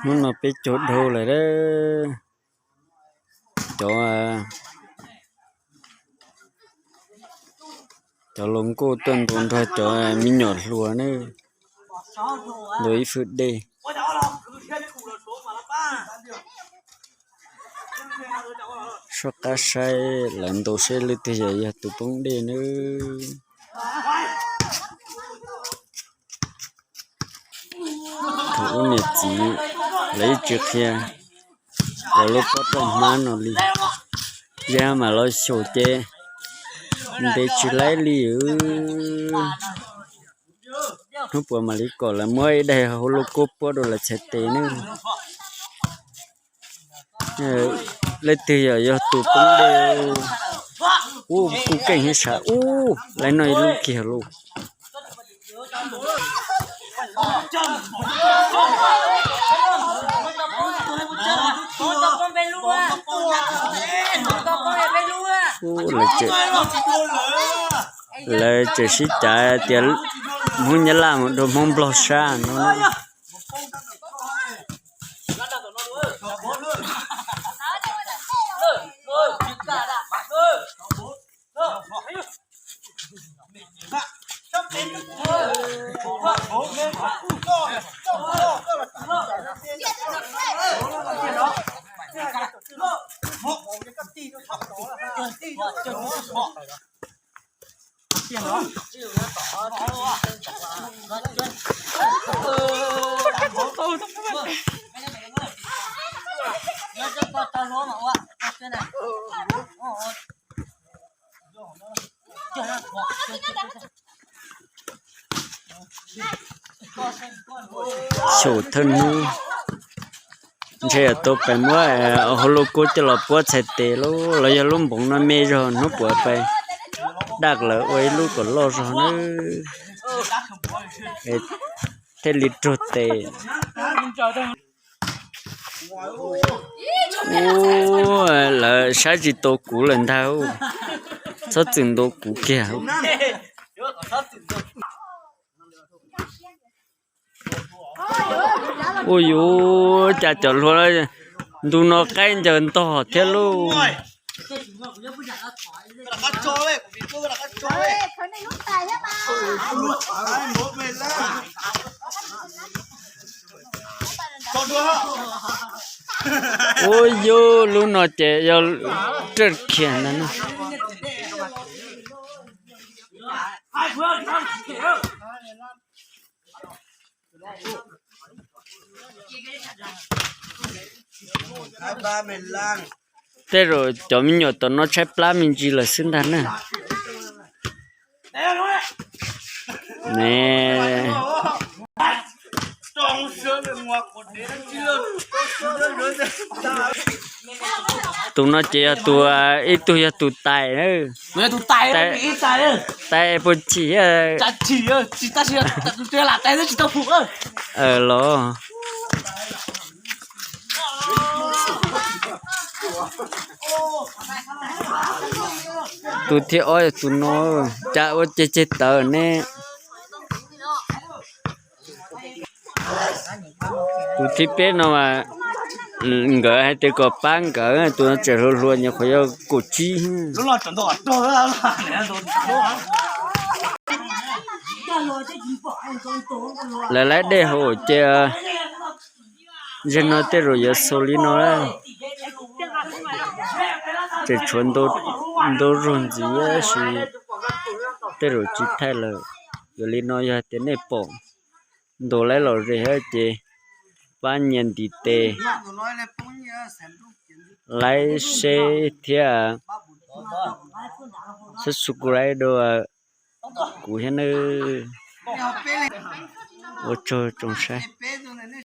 Hnub no peb caug dhau lawm. Cov, cov hluas nkauj tuaj ntaus nrog cov me nyuam hluas na, ntaus ib fwj dej. Soj qab saib lawv ntaus seb leej twg yog, yog tus poob dej nawb. Thaum ub niam txiv lawv yeej tsis qhia kom lub pob roj hmab no li, yog mam los xyaum ces ntes tsis laib li. Hnub puas mam li kom lawv muab ib daig hauv lauj kaub puab rau lawv txhais tes ne. Leej twg yog, yog tus poob dej. Ub, kuj keej heev sas ub, lawv noj ib lub kiag lauj. Ub, lawv tseem sib cav tias Hmoob Nyab Laj mus rau Hmoob Nplog sab no. Xyaum thawj hnub, ntshe yuav tau pais muab hauv lauj kaub coj los puab txhais tes lauj, los yog lub npoov no me zog, hnub puas pais daj lawv ua ib lub kom loj zog nawb. Thiaj li raug tes. Ub, lawv saib tsis tau kuv lawm ntag. Txhob txwm ntaus kuv kiag. Ua yuav cas cov hluas ntu no qaib ncaws ntog thiab lauj. Ua yuav lub no ces yog raj khiav ntag na. Tej zaum cov me nyuam tom no tshaib plab me ntsis lawm xwb ntag na. Ne, tus no ces yog tus, ib tug yog tus tais, tais puas chim los. Tus thib ob yog tus no, cas ua ceg ceg tawv ne. Tus thib peb no mas nkawd hais tias kom pab nkawd, tus no tseem hluas hluas nyuam qhuav yog kaum tsib. Lawv laib dej haus ces zaum no tej zaum yuav xaus li no lawm. Tseem tshuav ntau zaug ntxiv tab sis tej zaum tsis thaij lawm. Yog li no yog tias nej pom ntaus laib lom zem thiab ces pab nias ntiv tes, laib seb thiab subscribe rau kuv thiab nawb. Ua tsaug tsoom saib.